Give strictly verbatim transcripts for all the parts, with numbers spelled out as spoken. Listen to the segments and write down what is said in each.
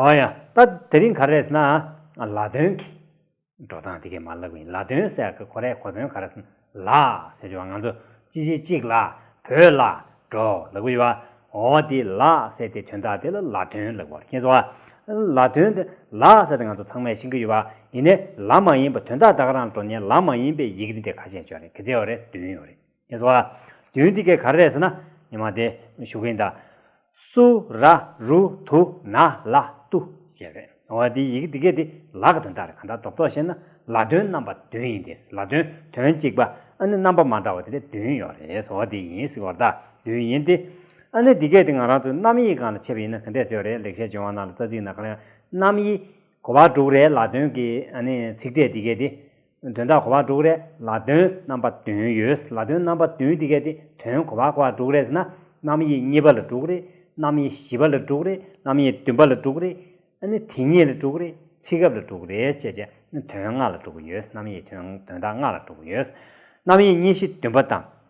ཨོ་ཡ། ད་དེ་རིང་ག་རེ་རེད་ཟེར་ན། ལ་དོན་གྱི་འགྲོ་སྟངས་དེ་གས་མ་ལབ་ཡིན། ལ་དོན་ཟེར་གི་གོ་རེད། གོ་དོན་ག་རེ་ཟེར་ན། ལ་ཟེར་བ་ང་ཚོ་ཅི་ཞིག་ཅིག་ལ། བོད་ལ་འགྲོ་ལབ་གི་ཡོད་པ། འོ་དེ་ལ་ཟེར་དེ་དོན་དག་དེ་ལ་ལ་དོན་ལབ་དགོས་རེད། མཁྱེན་སོང་ཨ། ལ་དོན་དེ་ལ་ཟེར་དེ་ང་ཚོ་ཚང་མས་ཤེས་ཀྱི་ཡོད་པ། ཡིན་ནའི་ལ་མ་ཡིན་པ་དོན་དག་ད་ག་རང་འགྲོ་མཁན་ལ་མ་ཡིན་པའི་ཡི་གེ་འདི་འདྲ་ཁ་ཤས་ཡོད་རེད། ག་ཚད་ཡོད་རེད། བདུན་ཡོད་རེད། ཡིན་སོང་ཨ། བདུན་འདི་གས་ག་རེ་རེད་ཟེར་ན། ཉི་མ་དེ་ཞུ་གི་ཡིན་ད། སུ་ར་རུ་དུ་ན་ལ་ཏུ་ཞེས་རེད། འོ་དེ་ཡི་གེ་འདི་གས་དེ་ལ་གི་དོན་དག་རེད། གང་ལྟར་རྡོག་རྡོག་བཤད་ན་ལ་དོན་རྣམ་པ་བདུན་ཡིན་ཏེ། ལ་དོན་དོན་གཅིག་པ་ཨ་ནི་རྣམ་པ་མ་འདྲ་བ་དེ་འདྲ་བདུན་ཡོད་རེད། འོ་དེ་ཡིན་ཟེར་བ་རེད་ད། བདུན་ཡིན་ཏེ། ཨ་ནི་འདི་གས་དེ་ང་རང་ཚོའི་རྣམ་དབྱེའི་སྒང་ལ་ཕྱེ་བ་ཡིན་ན་ག་འདྲས་ཟེར་བ་རེད། ལེགས་བཤད་ལྗོན་དབང་ནང་ལ་རྩ་ཚིག་ནང་ག་ལ་ཡང་རྣམ་དབྱེ་གོ་བ་དྲུག་རེད། ལ་དོན་གྱི་ཨ་ནི་ཚིག་ཕྲད་འདི་གས་དེ། དོན་དག་གོ་བ་དྲུག་རེད། ལ་དོན་རྣམ་པ་བདུན་ཡོད། ལ་དོན་རྣམ་པ་བདུན་འདི་གས་དེ་དོན་གོ་བ་གོ་བ་དྲུག་རེད་ཟེར་ན། རྣམ་དབྱེ་གཉིས་པ་ལ་དྲུག་རེད། རྣམ་དབྱེ་བཞི་པ་ལ་དྲུག་རེད། རྣམ་དབྱེ་བདུན་པ་ལ་དྲུག་རེད། ཨ་ནི་དེ་ཉིད་ལ་དྲུག་རེད། ཚེ་སྐབས་ལ་དྲུག་རེད་བྱས་བྱས་དོན་ལྔ་ལ་དྲུག་ཡོད། རྣམ་དབྱེ་དོན་དོན་དག་ལྔ་ལ་དྲུག་ཡོད། རྣམ་དབྱེ་གཉིས་བཞི་བདུན་པ་དང་།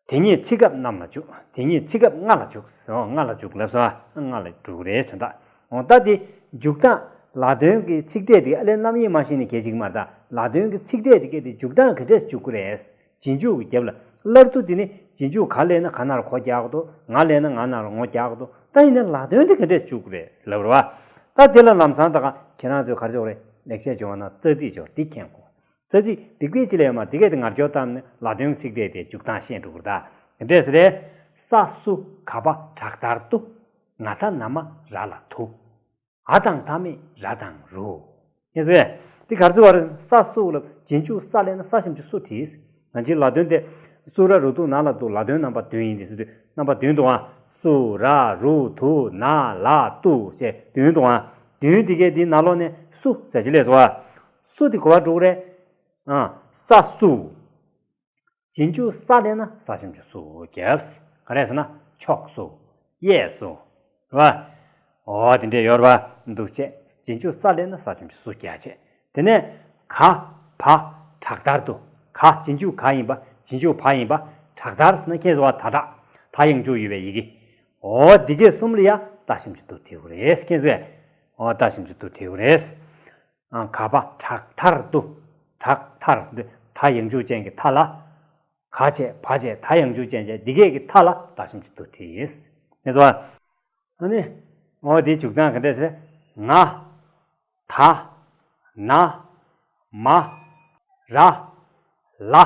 དེ་ཉིད་ཚེ་སྐབས་རྣམས་ལ་འཇུག་དེ་ཉིད་ཚེ་སྐབས་ལྔ་ལ་འཇུག་ཟེར། ལྔ་ལ་འཇུག་ལབ་སོང་། ལྔ་ལ་དྲུག་རེད་ཟེར་ད། འོ་ད་དེ་འཇུག་སྟངས་ལ་དོན་གྱི་ཚིག་ཕྲད་དེ་ཨ་ལས་རྣམ་དབྱེ་མ་ཤེས་ནས་གལ་ཆེ་གི་མ་རེད་ད། ལ་དོན་གྱི་ཚིག་ཕྲད་དེ་གལ་ཏེ་འཇུག་སྟངས་ག་འདྲས་འཇུག་གི་རེད། རྗེས་འཇུག་གི་རྒྱབ་ལ་སླར་དུ་དེ་ནི་རྗེས་འཇུག་ག་ལས་ན་ག་ན་ར་གོ་རྒྱག་གི་འདུག་ང་ལས་ན་ང་ན་ར་ངོ་རྒྱག་གི་འདུག་ད་ཡིན་ན་ལ་དོན་དེ་ག་འདྲས་འཇུག་གི་རེད་ལབ་རེད་བ། ད་དེ་ལ་ལམ་སང་ད་ག་ཁྱེད་རང་ཚོས་ག་རེ་བྱེད་དགོས་རེད། ལེགས་བཤད་ལྗོན་དབང་ནང་རྩ་ཚིག་ཅིག་ཡོད་རེད། འདི་མཁྱེན་དགོས། རྩ་ཚིག་འདི་དཔེ་ཅི་ལ་ཡོད་མ་འདི་གས་དེ་ངར་སྐྱོར་བཏང་ནས་ལ་དོན་གྱི་ཚིག་ཕྲད་དེ་འཇུག་སྟངས་ཤེས་འགྲོ་གི་རེད་ད། དེ་འདྲས་རེད། ས་སུ་ག་པ་དྲག་མཐར་ཏུ། ང་ད་ན་མ་ར་ལ་དུ། འ་དང་མཐའ་མེད་ར་དང་རུ། ཡིན་ཟེར། འདི་ག་རེ་ཟེར་བ་རེད། ས་སུ་ལ་རྗེས་འཇུག་ས་ལས་ན་ས་ཞབས་ཀྱུ་སུ་བྲིས། ང་ཚོའི་ལ་དོན་དེ་སུ་ར་རུ་དུ་ན་ལ་ཏུ། ལ་དོན་རྣམ་པ་བདུན་ཡིན་ཏེ་ཟེར་དུས་རྣམ་པ་བདུན་འདུག་ཨ། སུ་ར་རུ་དུ་ན་ལ་ཏུ་ཞེས་བདུན་འདུག་ཨ། བདུན་འདི་གས་འདི་ནང་ལོགས་ནས་སུ་ཟེར་ཅིག་སླེབས་སོང་ཨ། སུ་འདི་གོ་བ་འགྲོ་གི་རེད། ཨ། ས་སུ། རྗེས་འཇུག་ས་ལས་ན་ས་ཞབས་ཀྱུ་སུ་རྒྱབ། ག་རེ་ཟེར་ན་ཕྱོགས་སུ། གཡས་སུ། རེད་བ། འོ་དེ་འདྲས་ཡོད་རེད་བ། འདུག་བྱས། རྗེས་འཇུག་ས་ལས་ན་ས་ཞབས་ཀྱུ་སུ་རྒྱག་བྱས། དེ་ནས་ག་བ་དྲག་མཐར་དུ། ག་རྗེས་འཇུག་ག་ཡིན་པ། རྗེས་འཇུག་བ་ཡིན་པ། དྲག་མཐར་ཟེར་ན་མཁྱེན་སོང་བ། ད་དྲག་ད་ཡང་འཇུག་ཡོད་པའི་ཡི་གེ། འོ་འདི་གས་གསུམ་ལ་ཡ་ཏ་ཞབས་ཀྱུ་ཏུ་བྲིས་དགོས་རེད། མཁྱེན་སོང་ཨེ། འོ་ཏ་ཞབས་ཀྱུ་ཏུ་བྲིས་དགོས་རེད། ཨ། ག་བ་དྲག་མཐར་དུ། དྲག་མཐར་ཟེར་དུས་ད་ཡང་འཇུག་ཅན་གྱི་མཐའ་ལ། ག་བྱས་བ་བྱས་ད་ཡང་འཇུག་ཅན་བྱས་འདི་གས་ཀྱི་མཐའ་ལ་ཏ་ཞབས་ཀྱུ་ཏུ་བྲིས། ངེས་སོ། ཨ་ནི། འོ་དེའི་འཇུག་སྟངས་ག་འདྲས་ཟེར། ང་། ད། ན། མ། ར། ལ།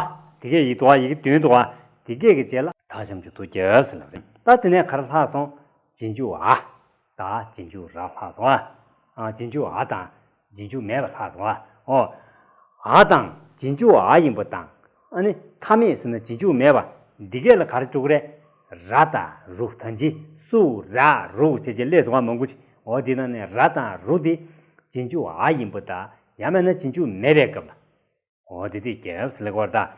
འདི་གས་ཡི་དོ་ཡི་གེ་བདུན་འདུག་ཨ། འདི་གས་ཀྱི་རྗེས་ལ་ཏ་ཞབས་ཀྱུ་ཏུ་རྒྱབ་ཟེར་ལབ་རེད། ད་དེ་ནས་ག་རེ་ལྷག་སོང་། རྗེས་འཇུག་འ། ད་རྗེས་འཇུག་ར་ལྷག་སོང་ཨ། ཨ། རྗེས་འཇུག་འ་དང་རྗེས་འཇུག་མེད་པ་ལྷག་སོང་ཨ། འོ། འ་དང་རྗེས་འཇུག་འ་ཡིན་པ་དང་། ཨ་ནི་མཐའ་མེད་ཟེར་ན་རྗེས་འཇུག་མེད་པ། འདི་གས་ལ་ག་རེ་འགྲོ་གི་རེད། ར་དང་རུ། ད་ཅི་སུ་ར་རུ་བྱས་བྱས་སླེབས་སོང་ཨ། མང་པོ་ཅིག་འོ་དེ་ནང་ནས་ར་དང་རུ་དེ་རྗེས་འཇུག་འ་ཡིན་པ་དང་། ཡང་མིན་ན་རྗེས་འཇུག་མེད་པའི་སྐབས་ལ། འོ་དེ་དེ་རྒྱབ་ཟེར་ལབ་དགོས་རེད་ད།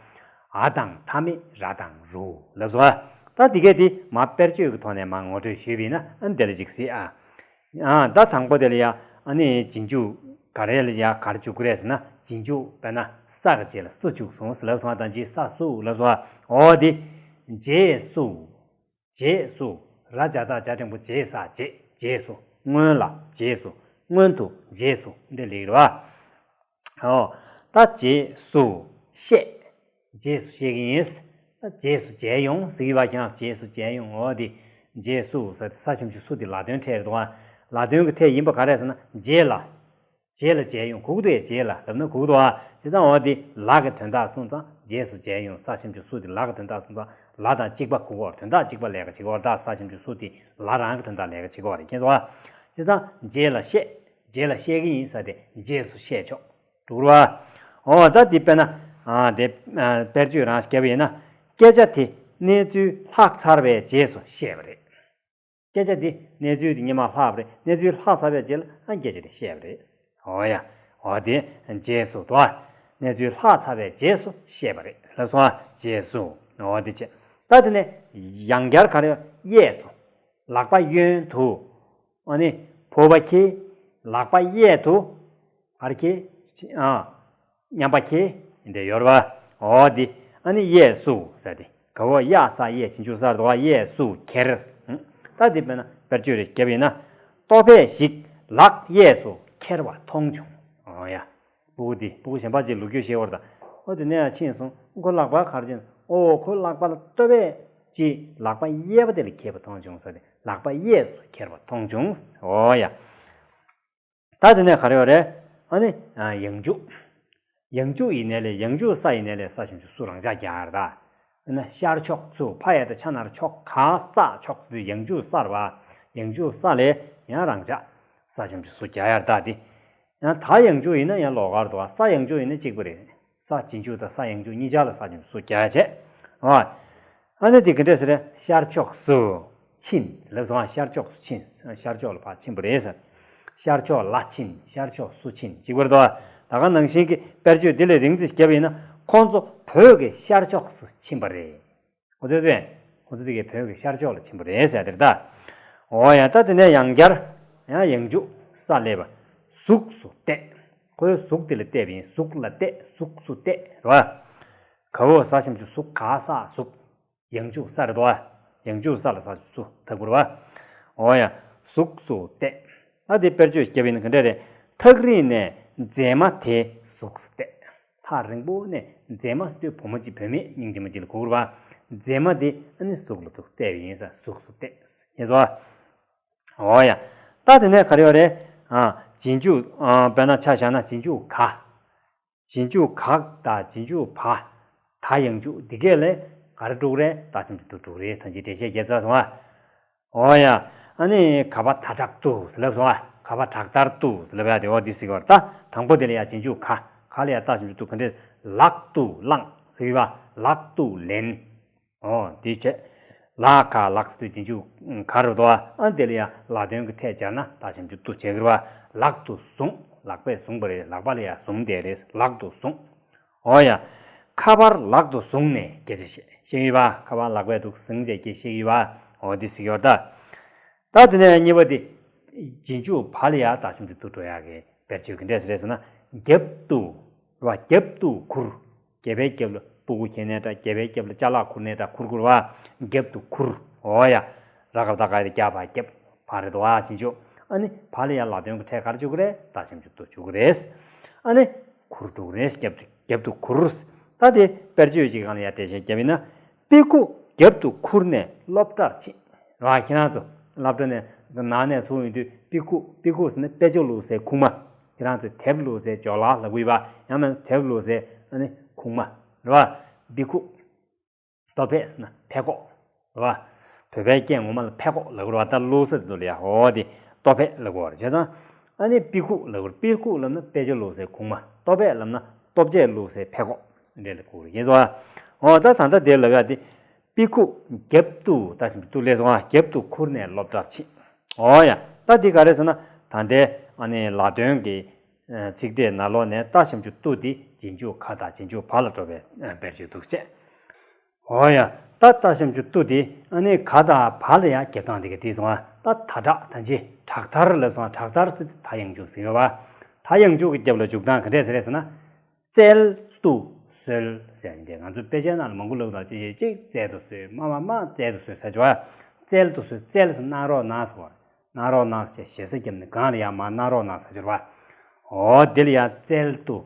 འ་དང་མཐའ་མེད་ར་དང་རུ་ལབ་སོང་ཨ། ད་དེ་གས་དེ་མར་དཔེར་བརྗོད་ཀྱི་ཐོག་ནས་མར་ངོ་སྤྲོད་ཞུས་པ་ཡིན་ན་ཨ་ནི་དེ་ལ་ཅིག་གཟིགས་ཨ། ཨ། ད་དང་པོ་དེ་ལ་ཡ་ཨ་ནི་རྗེས་འཇུག་ག་རེ་ལ་ཡ་ག་རེ་འཇུག་གི་རེད་ཟེར་ན། རྗེས་འཇུག་དཔེར་ན་ས་གི་རྗེས་ལ་སུ་འཇུག་སོང་ཟེར་ལབ་སོང་ཨ། ད་ཅི་ས་སུ་ལབ་སོང་ཨ། འོ་དེ་རྗེས་སུ། རྗེས་སུ། ར་ཇ་བཏགས་ཇ་འགྲེང་བུ་རྗེས། ས་རྗེས། རྗེས་སུ། སྔོན་ལ། རྗེས་སུ། སྔོན་དུ། རྗེས་སུ། འདི་ལེགས་རེད་བ། ཨོ། ད་རྗེས་སུ་བཤད། རྗེས་སུ་བཤད་ཀྱི་ཡིན། ད་རྗེས་སུ་མཇལ་ཡོང་ཟེར་གྱི་བ། ཁྱེད་རང་རྗེས་སུ་མཇལ་ཡོང་། འོ་དེ། རྗེས་སུ་ཟེར་ས་ཞབས་ཀྱུ་སུ་དེ་ལ་དོན་ཕྲད་རེད་འདུག་བ། ལ་དོན་གྱི་ཕྲད་ཡིན་པ་ག་རེ་ཟེར་ན་རྗེས་ལ། རྗེས་ལ་མཇལ་ཡོང་། གོ་གི་འདུག་ཡ། རྗེས་ལ་ལབ་ན་གོ་གི་འདུག་ཨ། བྱས་ཙང་འོ་དེ་ལ་གི་དོན་དག་སོང་ཙང་རྗེས་སུ་མཇལ་ཡོང་། ས་ཞབས་ཀྱུ་སུ་དེ་ལ་གི་དོན་དག་སོང་ཙང་ལ་དང་གཅིག་པ་གོ་གི་ཡོད་རེད། དོན་དག་གཅིག་པ་ལས་ཀ་བྱེད་ཀྱི་ཡོད་རེད། ད་ས་ཞབས་ཀྱུ་སུ་དེ་ལ་རང་གི་དོན་དག་ལས་ཀ་བྱེད་ཀྱི་ཡོད་རེད། མཁྱེན་སོང་ཨ། བྱས་ཙང་རྗེས་ལ་བཤད། རྗེས་ལ་བཤད་ཀྱི་ཡིན་ཟེར་དེ་རྗེས་སུ་བཤད་ཆོག་འགྲོ་གི་རེད་བ། འོ་ད་དེ་དཔེར་ན། ཨ། དེ། ཨ། དཔེར་བརྗོད་རང་བརྒྱབ་པ་ཡིན་ན། སྐད་ཆ་དེ་གནས་ཚུལ་ལྷག་ཚར་བའི་རྗེས་སུ་བཤད་པ་རེད། སྐད་ཆ་འདི་གནས་ཚུལ་འདི་སྔོན་མ་ལྷག་པ་རེད། གནས་ཚུལ་ལྷག་ཚར་བའི་རྗེས་ལ་ཨ་སྐད་ཆ་འདི་བཤད་པ་རེད། འོ་ཡ། འོ་དེ་རྗེས་སུ་དོ། གནས་ཚུལ་ལྷག་ཚར་བའི་རྗེས་སུ་བཤད་པ་རེད་ལབ་སོང་ཨ། རྗེས་སུ། འོ་དེ་བྱས། ད་དེ་ནས་ཡང་བསྐྱར་ག་རེ། གཡས་སུ། ལག་པ་གཡོན་དུ། ཨ་ནི་ཕོར་པ་འཁྱེར། ལག་པ་གཡས་དུ། ག་རེ་འཁྱེར། ཨ། མཉམ་པ་འཁྱེར་འདི་ཡོད་རེད་བ། འོ་འདི། ཨ་ནི་གཡས་སུ་ཟེར་ཏེ། ག་འོ་ཡ་ས་གཡས་ཕྱིན་ཆུ་སར་དོ་བ། གཡས་སུ་འཁྱེར། ད་འདི་དཔེར་ན་དཔེར་བརྗོད་རེ་བརྒྱབ་ཡིན་ན། ལྟོ་ཕད་ཞིག་ ལག་གཡས་སུ་ཁྱེར་བ་མཐོང་བྱུང་། ཨོ་ཡ། སྤུ་གུ་འདི་སྤུ་གུ་གཞན་པ་ཅིག་ལོ་རྒྱུས་བཤད་བར་ད། ཨོ་དེ་ནས་ཡང་ཕྱིན་སོང་། ཁོ་ལག་པ་ག་རེ་བྱས། ཨོ་ཁོ་ལག་པ་ལ་ལྟོ་ཕད་ཅིག་ལག་པ་གཡས་པ་དེ་ལ་ཁྱེར་བ་མཐོང་བྱུང་ཟེར་ཏེ། ལག་པ་གཡས་སུ་ཁྱེར་བ་མཐོང་བྱུང་། ཨོ་ཡ། ད་དེ་ནས་ག་རེ་ཡོད་རེད། ཨ་ནི་ཡང་འཇུག་ཡང་འཇུག་ཡིན་ནའི་ལས། ཡང་འཇུག་ས་ཡིན་ནའི་ལས། ས་ཞབས་ཀྱུ་སུ་རང་འཇགས་རྒྱག་ཡ་རེད་ད། ཨ་ནི་ཤར་ཕྱོགས་སུ། ཕ་ཡ་བཏགས་ཕྱ་ན་རོ་ཕྱོ་ག་ས་ཕྱོགས་སུ། ཡང་འཇུག་ས་རེད་པ། ཡང་འཇུག་ས་ལས་ཡང་རང་འཇགས་ས་ཞབས་ཀྱུ་སུ་རྒྱག་ཡ་རེད་ད་དེ། ཡང་ད་ཡང་འཇུག་ཡིན་ན་ཡང་ལོགས་ཀ་རེད་འདུག་པ། ས་ཡང་འཇུག་ཡིན་ན་གཅིག་པ་རེད། ས་རྗེས་འཇུག་དང་ས་ཡང་འཇུག་གཉིས་ཆར་ལ་ས་ཞབས་ཀྱུ་སུ་རྒྱག་ཡ་བྱས། ཨ་ནི་དེ་ག་འདྲས་ཟེར། ཤར་ཕྱོགས་སུ་ཕྱིན་ལབ་སོང་། ཤར་ཕྱོགས་སུ་ཕྱིན། ཤར་ཕྱོགས་ལ་ཕར་ཕྱིན་པ་རེད་ཟེར། ཤར་ཕྱོགས་ལ་ཕྱིན། ཤར་ཕྱོགས་སུ་ཕྱིན། གཅིག་པ་རེད་འདུག་པ། ད་ག་ནང་བཞིན་གྱི་དཔེར་བརྗོད་འདི་ལས་རིང་ཙམ་བརྒྱབ་པ་ཡིན་ན། ཁོང་ཚོ་བོད་ཀྱི་ཤར་ཕྱོགས་སུ་ཕྱིན་པ་རེད། ཁོ་ཚོས་ཟེར། ཁོ་ཚོ་དེ་གའི་བོད་ཀྱི་ཤར་ཕྱོགས་ལ་ཕྱིན་པ་རེད་ཟེར་དེ་རེད་ད། འོ་ཡ། ད་དེ་ནས་ཡང་བསྐྱར་ཡང་ཡང་འཇུག་ས་སླེབས་པ། གཟུགས་སུ་བལྟས། ཁོའི་གཟུགས་དེ་ལ་བལྟས་པ་ཡིན། གཟུགས་ལ་བལྟས། གཟུགས་སུ་བལྟས་རེད་པ། ག་འོག་ས་ཞབས་ཀྱུ་སུ། ག་ས་གཟུགས། ཡང་འཇུག་ས་རེད་དོ། ཡང་འཇུག་ས་ལ་ས་ཞབས་ཀྱུ་སུ་ཐུག་པ་རེད་པ། འོ་ཡ། གཟུགས་སུ་བལྟས། ད་དེ་དཔེར་བརྗོད་བརྒྱབ་པ་ཡིན་ན་ག་འདྲ་རེད། ཐག་རིང་ནས་མཛེས་མ་དེ་གཟུགས་སུ་བལྟས། ཐག་རིང་པོ་ནས་མཛེས་མ་ཟེར་དུས་བུ་མོ་གཅིག། བུད་མེད་སྙིང་རྗེ་མོ་གཅིག་ལ་གོ་དགོས་རེད་པ། མཛེས་མ་དེ་ཨ་ནི་གཟུགས་ལ་ཐུག་བལྟས་པ་ཡིན་ས། གཟུགས་སུ་བལྟས། ཡིན་སོ། འོ་ཡ། ད་དེ་ནས་ག་རེ་ཡོད་རེད། ཨ། རྗེས་འཇུག་ཨ། དཔེར་ན་ཆ་བཞག་ན་རྗེས་འཇུག་ག་རྗེས་འཇུག་ག་དང་རྗེས་འཇུག་བ། ད་ཡང་འཇུག་འདི་གས་ལས་ག་རེ་འགྲོ་གི་རེད། ད་ཞབས་ཀྱུ་སུ་འགྲོ་གི་རེད། ད་ཅི་འགྲེལ་བཤད་རྒྱབ་ཚར་སོང་ཨ། འོ་ཡ། ཨ་ནི་ག་བ་ད་དྲག་ཏུ་ཟེར་ལབ་སོང་ཨ། ག་བ་དྲག་ལྟར་དུ་ཟེར་ལབ་ཡ་དེ། འོ་འདི་ཟེར་གི་ཡོད་རེད། ད་དང་པོ་དེ་ལ་ཡ་རྗེས་འཇུག་ག་ག་ལ་ཡ་ད་ཞབས་ཀྱུ་སུ་འགྲོ་གི་རེད། ལག་ཏུ་བླངས་ཟེར་གི་ཡོད་པ། ལག་ཏུ་ལེན། འོ་འདི་བྱས། ལ་ག་ལགས་ཟེར་དུས་རྗེས་འཇུག་ག་རེད་འདུག་པ། ཨ་དེ་ལ་ཡ་ལ་དོན་གྱི་ཕྲད་སྦྱར་ན་ད་ཞབས་ཀྱུ་སུ་བྱེད་ཀྱི་རེད་པ། ལག་ཏུ་བཟུང་། ལག་པས་བཟུང་བ་རེད། ལག་པ་ལ་ཡ་བཟུང་བསྡད་རེད། ལག་ཏུ་བཟུང་། འོ་ཡ། ཁ་པར་ལག་ཏུ་བཟུང་ནས་སྐད་ཆ་བཤད་བཤད་ཀྱི་ཡོད་པ། ཁ་པར་ལག་པས་འདུག་བཟུང་བྱས་སྐད་བཤད་ཀྱི་ཡོད་པ། འོ་འདི་ཟེར་གྱི་ཡོད་རེད་ད། ད་དེ་ནས་གཉིས་པ་དེ། རྗེས་འཇུག་བ་ལ་ཡ་ད་ཞབས་ཀྱུ་སུ་འགྲོ་ཡ་གི་དཔེར་བརྗོད་ག་འདྲས་ཟེར་ཟེར་ན། རྒྱབ་ཏུ་རེད་པ། རྒྱབ་ཏུ་ཁུར། རྒྱབ་པའི་རྒྱབ་ལ་སྤུ་གུ་འཁྱེར་ནའི་འདྲ། རྒྱབ་པའི་རྒྱབ་ལ་ཅ་ལག་ཁུར་ནའི་འདྲ། ཁུར་ཁུར་བ། རྒྱབ་ཏུ་ཁུར། འོ་ཡ། ར་ག་བཏགས་རྒ་ཡ་བཏགས་རྒྱ་བ་རྒྱབ། བ་རེད་འདུག་པ། རྗེས་འཇུག་ཨ་ནི་བ་ལ་ཡ་ལ་དོན་གྱི་ཕྲད་ག་རེ་འཇུག་གི་རེད། ད་ཞབས་ཀྱུ་སུ་འཇུག་གི་རེད། ཨ་ནི་ཁུར་འགྲོ་གི་རེད། རྒྱབ་ཏུ་རྒྱབ་ཏུ་ཁུར། ད་དེ་དཔེར་བརྗོད་ཅིག་སྒང་ལ་ཡ་འགྲེལ་བཤད་བརྒྱབ་ཡིན་ན། པི་ཁུ་རྒྱབ་ཏུ་ཁུར་ནས་སློབ་གྲྭར་ཕྱིན། རེད་པ། ཁྱེད་རང་ཚོ་སློབ་གྲྭ་ནས་ནང་ནས་ཚུར་ཡོང་དུས་པི་ཁུ། པི་ཁུ་ཟེར་ན་དཔེ་ཆ་བླུགས་སའི་ཁུག་མ། ཁྱེད་རང་ཚོས་དེབ་བླུགས་སའི་ཅོ་ལགས་ལབ་ཀྱི་ཡོད་པ། ཡང་མིན་ན་དེབ་བླུགས་སའི་ཨ་ནི་ཁུག་མ་རེད་པ། པི་ཁུ། ལྟོ་ཕད་ཟེར་ན་ཕད་ཀོག་རེད་པ། བོད་པའི་སྐད་ངོ་མ་ལ་ཕད་ཀོག་ལབ་ཀྱི་ཡོད་རེད་པ། ད་བླུགས་ས་དེ་ཚོ་ལ་ཡ། འོ་དེ་ལྟོ་ཕད་ལབ་ཀྱི་ཡོད་རེད། བྱས་ཙང་ཨ་ནི་པི་ཁུ་ལབ་ཀྱི་ཡོད་རེད། པི་ཁུ་ལབ་ན་དཔེ་ཆ་བླུགས་སའི་ཁུག་མ། ལྟོ་ཕད་ལབ་ན་ལྟོ་ཆས་བླུགས་སའི་ཕད་ཀོག་འདྲ་ལབ་ཀྱི་ཡོད་རེད། ཡིན་སོང་ཨ། འོ་ད་ད་ལྟ་དེ་ལབ་ཡ་དེ། པི་ཁུ་རྒྱབ་ཏུ། ད་ཞབས་ཀྱུ་སུ་སླེབས་སོང་ཨ། རྒྱབ་ཏུ་ཁུར་ནས་སློབ་གྲྭར་ཕྱིན། འོ་ཡ། ད་འདི་ག་རེ་ཟེར་ན། ད་ལྟའི་ཨ་ནི་ལ་དོན་གྱི་ཚིག་ཕྲད་ནང་ལོགས་ནས་ད་ཞབས་ཀྱུ་སུ་འདི་རྗེས་འཇུག་ག་དང་རྗེས་འཇུག་བ་ལ་འགྲོ་བའི་དཔེར་བརྗོད་འདུག་བྱས། འོ་ཡ། ད་ད་ཞབས་ཀྱུ་སུ་འདི་ཨ་ནི་ག་དང་བ་ལ་ཡ་རྒྱབ་སྟངས་འདི་ག་བྲིས་སོང་ཨ། ད་ད་དྲག་ད་ཅི་དྲག་མཐར་ལབ་སོང་ཨ། དྲག་མཐར་ཟེར་དུས་ད་ཡང་འཇུག་ཟེར་གྱི་ཡོད་པ། ད་ཡང་འཇུག་གི་རྒྱབ་ལ་འཇུག་སྟངས་ག་འདྲས་ཟེར་རེད་ཟེར་ན། བཙལ་དུ་གསོལ་ཟེར་ཡ་འདི་ང་ཚོ་དཔེ་ཆའི་ནང་ལ་མང་པོ་ལབ་དང་། ཅི་ཞིག་ཅིག་བཙལ་དུ་གསོལ། མ་མ་མ་བཙལ་དུ་གསོལ་ཟེར་གྱི་ཡོད་པ། བཙལ་དུ་གསོལ། བཙལ་ཟེར་གནང་རོགས་གནང་ཟེར་བ། གནང་རོགས་གནང་ཟེར་ཞེ་ས་བརྒྱབ་ནས་གང་ལ་ཡ་མར་གནང་རོགས་གནང་ཟེར་གྱི་ཡོད་པ། འོ་འདི་ལ་ཡ་བཙལ་དུ།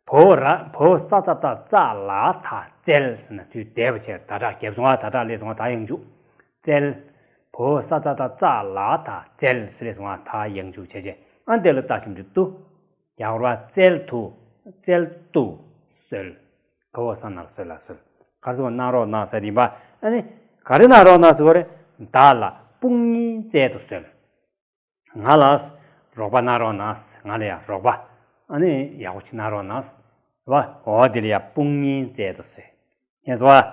བ་འོག་ར། བ་འོག་ས་ཙ་བཏགས་སྩ་ལ་ད་བཙལ་ཟེར་ན་དུས་འདས་པ་བྱས། ད་དྲག་རྒྱབ་སོང་ཨ། ད་དྲག་སླེབས་སོང་ཨ། ད་ཡང་འཇུག་བཙལ། བ་འོག་ས་ཙ་བཏགས་སྩ་ལ་ད་བཙལ་ཟེར་སླེབས་སོང་ཨ། ད་ཡང་འཇུག་བྱས་བྱས། ཨ་འདི་ལ་ད་ཞབས་ཀྱུ་སུ་འདུག་རྒྱག་རོགས། བཙལ་དུ། བཙལ་དུ་གསོལ། ག་འོག་ས་ན་རོ་གསོལ་ལ་གསོལ། ག་རེ་ཟེར་བ། གནང་རོགས་གནང་ཟེར་ཡིན་པ། ཨ་ནི་ག་རེ་གནང་རོགས་གནང་ཟེར་བ་རེད། བདག་ལ་དཔུང་གཉེན་བཙལ་དུ་གསོལ། ང་ལ་རོགས་པ་གནང་རོགས་གནང་། ང་ལ་ཡ་རོགས་པ། ཨ་ནི་ཡག་པོ་ཅིག་གནང་རོགས་གནང་། རེད་པ། འོ་དེ་ལ་ཡ་དཔུང་གཉེན་བཙལ་དུ་གསོལ། ཡིན་སོང་ཨ།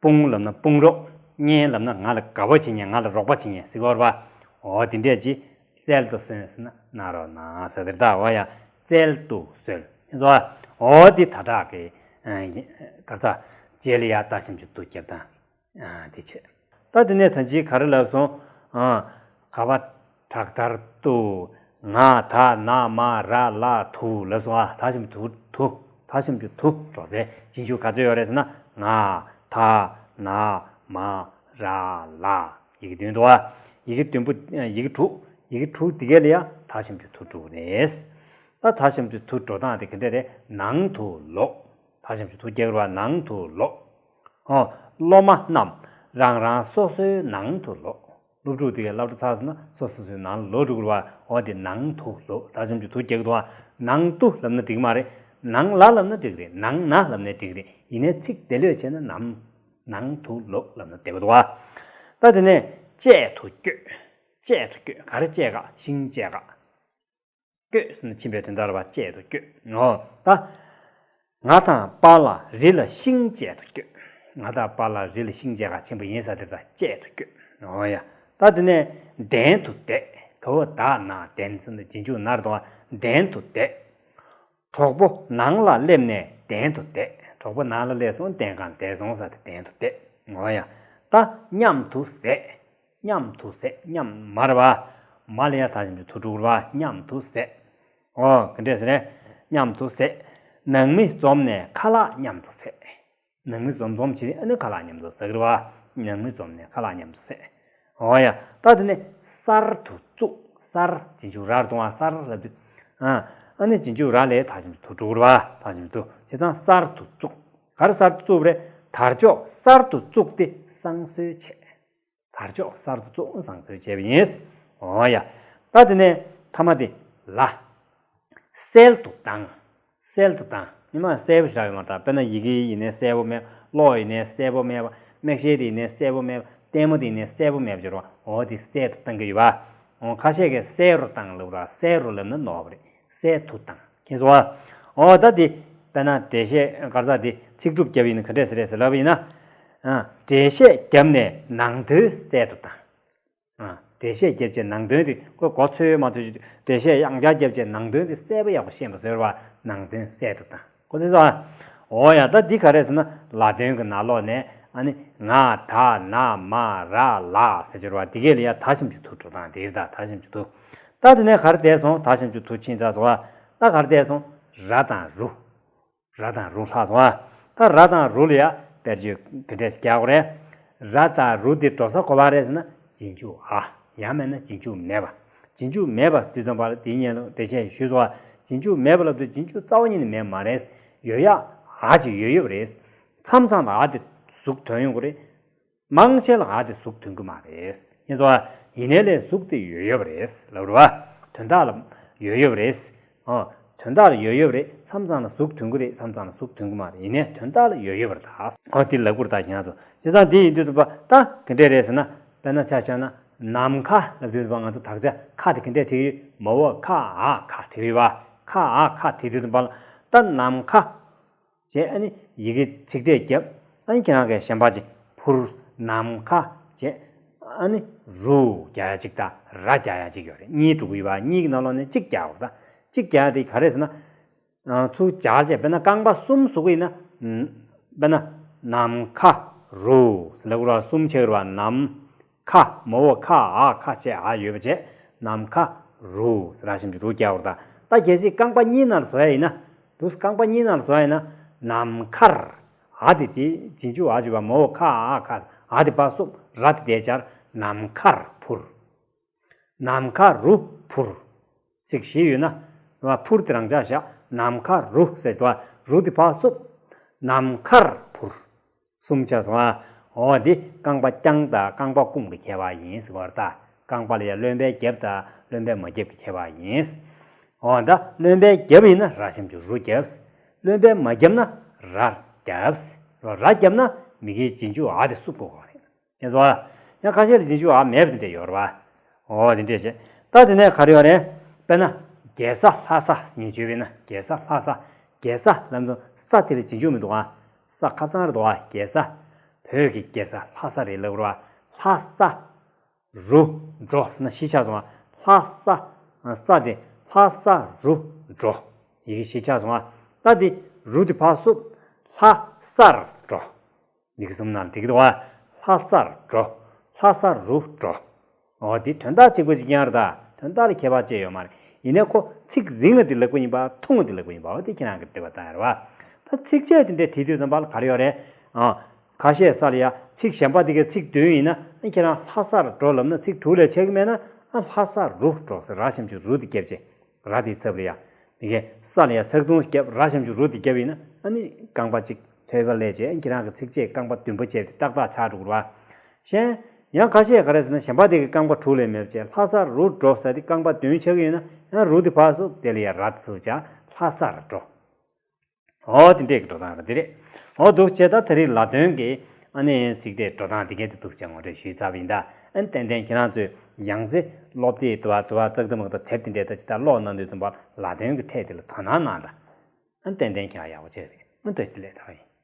དཔུང་ལབ་ན་དཔུང་རོགས། གཉེན་ལབ་ན་ང་ལ་དགའ་པོ་བྱེད་མཁན། ང་ལ་རོགས་པ་བྱེད་མཁན་ཟེར་གྱི་ཡོད་རེད་པ། འོ་དེ་འདྲས་ཅིག་བཙལ་དུ་གསོལ་ཟེར་ན་གནང་རོགས་གནང་ཟེར་དེ་རེད་ད། འོ་ཡ། བཙལ་དུ་གསོལ། ཡིན་སོང་ཨ། འོ་དེ་ད་དྲག་གི་ཨ་ག་རེ་ཟེར། རྗེས་ལ་ཡ་ད་ཞབས་ཀྱུ་སུ་འདུག་རྒྱབ་སྟངས་ཨ་དེ་བྱས། ད་དེ་ནས་ད་ཅི་ག་རེ་ལབ་སོང་། ཨ། ག་བ་དྲག་མཐར་དུ། ང་ད་ན་མ་ར་ལ་དུ་ལབ་སོང་ཨ། ད་ཞབས་ཀྱུ་དུ། ད་ཞབས་ཀྱུ་དུ་འགྲོ་སའི་རྗེས་འཇུག་ག་ཚོད་ཡོད་རེད་ཟེར་ན། ང་ད་ན་མ་ར་ལ། ཡི་གེ་བདུན་འདུག་ཨ། ཡི་གེ་བདུན་པོ། ཡི་གེ་དྲུག་ཡི་གེ་དྲུག་འདི་ག་ལ་ཡང་ད་ཞབས་ཀྱུ་དུ་འགྲོ་གི་རེད། ད་ད་ཞབས་ཀྱུ་དུ་འགྲོ་སྟངས་དེ་ག་འདྲ་རེད། ནང་དུ་ལོག་ད་ཞབས་ཀྱུ་དུ་རྒྱག་རེད་བ། ནང་དུ་ལོག་ཨོ། སློབ་མ་རྣམས་རང་རང་སོ་སོའི་ནང་དུ་ལོག་སློབ་ཕྲུག་དེ་གས་སློབ་གྲྭ་ཚར་སོང་ན་སོ་སོ་སོའི་ནང་ལ་ལོག་འགྲོ་དགོས་རེད་བ། འོ་དེ་ནང་དུ་ལོག་ད་ཞབས་ཀྱུ་དུ་རྒྱག་གི་འདུག་བ། ནང་དུ་ལབ་ན་འགྲིག་མ་རེད། ནང་ལ་ལབ་ན་འགྲིག་རེད། ནང་ན་ལབ་ནའི་འགྲིག་རེད། ཡིན་ནའི་ཚིག་དེ་ལོས་བྱས་ན་ནམ། ནང་དུ་ལོག་ལབ་ན་བདེ་པོ་འདུག་བ། ད་དེ་ནས་གཅལ་དུ་བསྐྱོད། གཅལ་དུ་བསྐྱོད། ག་རེ་གཅལ་ག་ཤིང་གཅལ་ག་བསྐྱོད་ཟེར་ན་ཕྱིན་པའི་དོན་དག་རེད་བ། གཅལ་དུ་བསྐྱོད། འོ་ད། ང་དང་པཱ་ལགས་རི་ལ་ཤིང་གཅལ་དུ་བསྐྱོད། ང་དང་པཱ་ལགས་རི་ལ་ཤིང་གཅལ་ག་ཕྱིན་པ་ཡིན་ས་དེ་ད་གཅལ་དུ་བསྐྱོད། འོ་ཡ། ད་དེ་ནས་གདན་དུ་བསྡད། ག་བ་ད་ན་གདན་ཟེར་ན་རྗེས་འཇུག་ན་རེད་དོ། གདན་དུ་བསྡད། གྲོགས་པོ་ནང་ལ་སླེབས་ནས་གདན་དུ་བསྡད། གྲོགས་པོ་ནང་ལ་སླེབས་སོང་། གདན་གང་བསྡད་སོང་ས་དེ་གདན་དུ་བསྡད། འོ་ཡ། ད་མཉམ་དུ་ཟས། མཉམ་དུ་ཟས། མཉམ་མ་རེད་བ། མ་ལ་ཡ་ད་ཞབས་ཀྱུ་དུ་འགྲོ་གི་རེད་བ། མཉམ་དུ་ཟས། འོ་ག་འདྲས་ཟེར་ནས་མཉམ་དུ་ཟས། ནང་མི་འཛོམས་ནས་ཁ་ལག་མཉམ་དུ་ཟས། ནང་མི་འཛོམས་འཛོམས་བྱས་ཏེ་ཨ་ནི་ཁ་ལག་མཉམ་དུ་ཟ་གི་རེད་བ། ནང་མི་འཛོམས་ནས་ཁ་ལག་མཉམ་དུ་ཟས། འོ་ཡ། ད་དེ་ནས་གསར་དུ་བཙུགས། གསར་རྗེས་འཇུག་ར་རེད་དོ། གསར་ལབ་དུས། ཨ་ཨ་ནི་རྗེས་འཇུག་ར་ལས་ད་ཞབས་ཀྱུ་དུ་འགྲོ་གི་རེད་བ། ད་ཞབས་ཀྱུ་དུ་བྱས་ཙང་གསར་དུ་བཙུགས། ག་རེ་གསར་དུ་བཙུགས་པ་རེད། དར་ལྕོག་གསར་དུ་བཙུགས་ཏེ་བསང་གསོལ་བྱས། དར་ལྕོག་གསར་དུ་བཙུགས་བསང་གསོལ་བྱས་པ་ཡིན། འོ་ཡ། ད་དེ་ནས་ཐ་མ་དེ་ལ། གསལ་དུ་བཏང་། གསལ་དུ་བཏང་། ཉི་མ་གསལ་པོ་ཞིག་རག་ཡོད་མ་རེད། དཔེར་ན་ཡི་གེ་ཡིན་ནའི་གསལ་པོ་མེད། གློག་ཡིན་ནའི་གསལ་པོ་མེད་པ། མིག་ཤེལ་དེ་ཡིན་ནའི་གསལ་པོ་མེད་པ། ལྟད་མོ་དེ་ཡིན་ནའི་གསལ་པོ་མེད་པ་བྱས་རོགས། འོ་དེ་གསལ་དུ་བཏང་གི་ཡོད་པ། འོ་ཁ་ཤས་ཀྱིས་གསལ་རུ་བཏང་ལབ་ར། གསལ་རུ་ལབ་ན་ནོར་བ་རེད། གསལ་དུ་བཏང་། མཁྱེན་སོང་ཨ། འོ་ད་འདི་དཔེར་ན་འགྲེལ་བཤད་ག་རེ་ཟེར་དེ་ཚིག་གྲུབ་བརྒྱབ་ཡིན་ན་ག་འདྲས་ཟེར་རེད་ཟེར་ལབ་པ་ཡིན་ན། ཨ། འགྲེལ་བཤད་བརྒྱབ་ནས་ནང་དོན་གསལ་དུ་བཏང་། ཨ། འགྲེལ་བཤད་བརྒྱབ་བྱས་ནང་དོན་དེ་ཁོ་གོ་ཚོད་མ་ཚོད་ཅིག་འགྲེལ་བཤད་ཡང་བསྐྱར་བརྒྱབ་བྱས་ནང་དོན་དེ་གསལ་པོ་ཡག་པོ་ཤེས་པ་བཟོས་པ། ནང་དོན་གསལ་དུ་བཏང་། གོ་ཚོད་སོང་ཨ། འོ་ཡ། ད་འདི་ག་རེ་ཟེར་ན་ལ་དོན་གྱི་ནང་ལོགས་ནས་ཨ་ནི་ང་ད་ན་མ་ར་ལ་ཟེར་གྱི་རེད་བ། འདི་གས་ལ་ཡ་ད་ཞབས་ཀྱུ་དུ་འགྲོ་སྟངས་དེ་རེད། ད་ད་ཞབས་ཀྱུ་དུ། ད་དེ་ནས་ག་རེ་བསྡད་སོང་། ད་ཞབས་ཀྱུ་དུ་ཕྱིན་ཚར་སོང་ཨ། ད་ག་རེ་བསྡད་སོང་། ར་དང་རུ། ར་དང་རུ་ལྷག་སོང་ཨ། ད་ར་དང་རུ་ལ་ཡ་དཔེར་བརྗོད་ག་འདྲས་རྒྱག་དགོས་རེད། ར་དང་རུ་དེ་འགྲོ་ས་ག་པར་རེད་ཟེར་ན་རྗེས་འཇུག་འ། ཡང་མིན་ན་རྗེས་འཇུག་མེད་པ། རྗེས་འཇུག་མེད་པ་དུས་ཙམ་པ་ལ་དེའི་སྔོན་ལ་འགྲེལ་བཤད་ཞུས་སོང་ཨ། རྗེས་འཇུག་མེད་པ་ལབ་དུས་རྗེས་འཇུག་རྩ་བ་ཉིད་ནས་མེད་མ་རེད། ཡོད་ཡ། འ་ཅིག་ཡོད་ཡོད་པ་རེད། མཚམས་མཚམས་ལ་འ་དེ་གཟུགས་ཐོན་ཡོང་གི་རེད། མང་ཆེ་ལ་འ་དེ་གཟུགས་ཐོན་གི་མ་རེད། ཡིན་ཙང་ཡིན་ནའི་ལས་གཟུགས་དེ་ཡོད་ཡོད་པ་རེད་ལབ་རེད་བ། དོན་དག་ལ་ཡོད་ཡོད་པ་རེད། ཨོ། དོན་དག་ལ་ཡོད་ཡོད་པ་རེད། མཚམས་མཚམས་ལ་གཟུགས་ཐོན་གི་རེད། མཚམས་མཚམས་ལ་གཟུགས་ཐོན་གི་མ་རེད། ཡིན་ནའི་དོན་དག་ལ་ཡོད་ཡོད་པ་རེད་ད། ཨོ་དེ་ལབ་དགོས་རེད་ད་ཁྱེད་རང་ཚོ། བྱས་ཙང་དེ་ཡིན་དུས་ཙམ་པ་ད་ག་འདྲས་རེད་ཟེར་ན། དཔེར་ན་ཆ་བཞག་ན་ནམ་མཁའ་ལབ་དུས་ཙམ་པ་ང་ཚོ་དག་ཆ་ཁ་དེ་ག་འདྲས་བྲིས་ཡོད། མ་འོག་ཁ་འ་ཁ་བྲིས་ཡོད་བ། ཁ་འ་ཁ་བྲིས་དུས་ཙམ་པ་ལ་ད་ནམ་མཁའ། བྱས་ཨ་ནི་ཡི་གེ་ཚིག་ཕྲད་བརྒྱབ། ཨ་ནི་ཁྱེད་རང་གིས་གཞན་པ་ཅིག་འཕུར། ནམ་མཁའ། བྱས་ཨ་ནི་རུ་རྒྱག་ཡ་ཅིག་དང་ར་རྒྱག་ཡ་ཅིག་ཡོད་རེད། གཉིས་འགྲོ་གི་ཡོད་པ། གཉིས་ཀྱི་ནང་ལོགས་ནས་གཅིག་རྒྱག་དགོས་རེད་ད། གཅིག་རྒྱག་ཡ་དེ་ག་རེ་ཟེར་ན། ཨ། ཚུར་སྦྱར་བྱས་དཔེར་ན་རྐང་པ་གསུམ་བཟོ་གི་ཡིན་ན། ཨ། དཔེར་ན་ནམ་མཁའ་རུ་ཟེར་ལབ་དགོས་རེད་བ། གསུམ་ཆགས་ཀྱི་རེད་བ། ནམ། མཁའ། མ་འོག་ཁ་འ་ཁ་བྱས་འ་ཡོད་པ་བྱས། ནམ་མཁའ་རུ་ཟེར་ར་ཞབས་ཀྱུ་རུ་རྒྱག་དགོས་རེད་ད། ད་གལ་སྲིད་རྐང་པ་གཉིས་ནང་ལ་བཟོ་ཡ་ཡིན་ན། འདུག་རྐང་པ་གཉིས་ནང་ལ་བཟོ་ཡ་ཡིན་ན། ནམ་མཁར། འ་དེ་དེ་རྗེས་འཇུག་འ་བྱས་པ། མ་འོག་ཁ་འ་ཁ། འ་དེ་ཕར་བསུབ། ར་དེ་འདིར་སྦྱར། ནམ་མཁར་འཕུར། ནམ་མཁའ་རུ་འཕུར། ཚིག་བཞི་ཡོད་ན། འཕུར་དེ་རང་འཇགས་བཞག་ནམ་མཁའ་རུ་ཟེར་བ། རུ་དེ་ཕར་བསུབ། ནམ་མཁར་འཕུར། གསུམ་ཆགས་སོང་ཨ། འོ་འདི་རྐང་པ་བརྐྱང་དང་རྐང་པ་བསྐུམ་གྱི་ཁྱད་པར་ཡིན་ཟེར་བ་རེད་ད། རྐང་པ་ལ་ཡ་རློན་པས་བརྒྱབ་དང་རློན་པས་མ་བརྒྱབ་ཀྱི་ཁྱད་པར་ཡིན། འོ་ད་རློན་པས་བརྒྱབ་ཡིན་ན་ར་ཞབས་ཀྱུ་རུ་བརྒྱབ། རློན་པས་མ་བརྒྱབ་ན་ར་བརྒྱབ། ར་བརྒྱབ་ན་མ་གིའི་རྗེས་འཇུག་འ་དེ་བསུབ་དགོས་རེད། ཡིན་སོང་ཨ། ཡང་ཁ་ཤས་ལ་རྗེས་འཇུག་འ་མེད་པ་དེ་འདྲ་ཡོད་རེད་བ། འོ་དེ་འདྲས་བྱས། ད་དེ་ནས་ག་རེ་ཡོད་རེད། དཔེར་ན། རྒྱལ་ས་ལྷ་ས་ངས་བརྗོད་པས་ན་རྒྱལ་ས་ལྷ་ས། རྒྱལ་ས་ལབ་དུས་ས་དེ་ལ་རྗེས་འཇུག་མི་འདུག་ཨ། ས་ཁ་ཚང་རེད་འདུག་ཨ། རྒྱལ་ས། བོད་ཀྱི་རྒྱལ་ས་ལྷ་ས་རེད་ལབ་རེད་བ། ལྷ་ས། རུ། འགྲོ་ཟེར་ན་བཞི་ཆགས་སོང་ཨ། ལྷ་ས། ས་དེ་ལྷ་ས་རུ་འགྲོ། ཡི་གེ་བཞི་ཆགས་སོང་ཨ། ད་དེ་རུ་དེ་ཕར་བསུབ། ལྷ་སར་འགྲོ། ཡི་གེ་གསུམ་ནང་འགྲིག་གི་འདུག་བ། ལྷ་སར་འགྲོ། ལྷ་ས་རུ་འགྲོ། འོ་དེ་དོན་དག་གཅིག་པ་གཅིག་རྐྱང་རེད་ད། དོན་དག་ལ་ཁྱད་པར་ཅི་ཡོད་མ་རེད། ཡིན་ནའི་ཁོ་ཚིག་རིང་ལ་དེ་ལེགས་པོ་ཡིན་པ་ཐུང་ལ་དེ་ལེགས་པོ་ཡིན་པ་འོ་དེ་ཁྱེད་རང་གི་འདོད་པ་ལྟར་རེད་བ། ད་ཚིགས་བཅད་དེ་འདྲ་བྲིས་དུས་ཙམ་པ་ལ་ག་རེ་ཡོད་རེད། ཨ། ཁ་ཤས་ས་ལ་ཡ་ཚིག་གཞན་པ་དེ་གའི་ཚིག་བདུན་ཡིན་ན་ཨ་ཁྱེད་རང་ལྷ་སར་འགྲོ་ལབ་ན་ཚིག་དྲུག་ལས་ཆགས་ཀྱི་མེད་ན། ལྷ་ས་རུ་འགྲོ་ཟེར། ར་ཞབས་ཀྱུ་རུ་དེ་བརྒྱབ་བྱས། ར་དེའི་ཚབ་ལ་ཡ། མི་གེ་ས་ལ་ཡ་ཚེག་དུང་བརྒྱབ། ར་ཞབས་ཀྱུ་རུ་དེ་བརྒྱབ་ཡིན་ན། ཨ་ནི་རྐང་པ་གཅིག་ཐོད་པ་ལས་བྱས། ཁྱེད་རང་གི་ཚིགས་བཅད་རྐང་པ་བདུན་པ་བྱས་ཏེ་ཏག་ཏག་ཆགས་འགྲོ་གི་རེད་བ། གཞན་ཡང་ཁ་ཤས་ག་རེ་ཟེར་ན། གཞན་པ་དེ་གི་རྐང་པ་དྲུག་ལས་མེད་པ་བྱས། ལྷ་ས་རུ་འགྲོ་ཟེར་དེ་རྐང་པ་བདུན་ཆགས་ཀྱི་ཡོད་ན། ཡང་རུ་དེ་ཕར་སོང་། དེ་ལ་ཡ་ར་དེ་ཚུར་བྱས། ལྷ་སར་འགྲོ། འོ་དེ་འདྲས་ཀྱི་འགྲོ་སྟངས་རེད། འདི་རེད། འོ་འདུག་བྱས། ད་ད་རེས་ལ་དོན་གྱི་ཨ་ནི་ཚིག་ཕྲད་འགྲོ་སྟངས་དེ་གས་དེ་འདུག་བྱས་ངོ་སྤྲོད་ཞུས་ཚར་བ་ཡིན་ད། ཨ་ནི་ཏན་ཏན་ཁྱེད་རང་ཚོས་ཡང་སེ་སློབ་དེབ་དུ་བ་དུ་བ་ཙག་དུ་མག་དང་དེབ་དེ་འདྲས་ད་ཅི་ད་ཀློག་གནང་དུས་ཙམ་པ་ལ་དོན་གྱི་ཕྲད་དེ་ལ་དོ་སྣང་གནང་དང་། ཨ་ནི་ཏན་ཏན་ཁྱེད་རང་ཡག་པོ་བྱས་རེད། ཨ་ནི་བཀྲ་ཤིས་བདེ་ལེགས། ད་བ་ཡིན།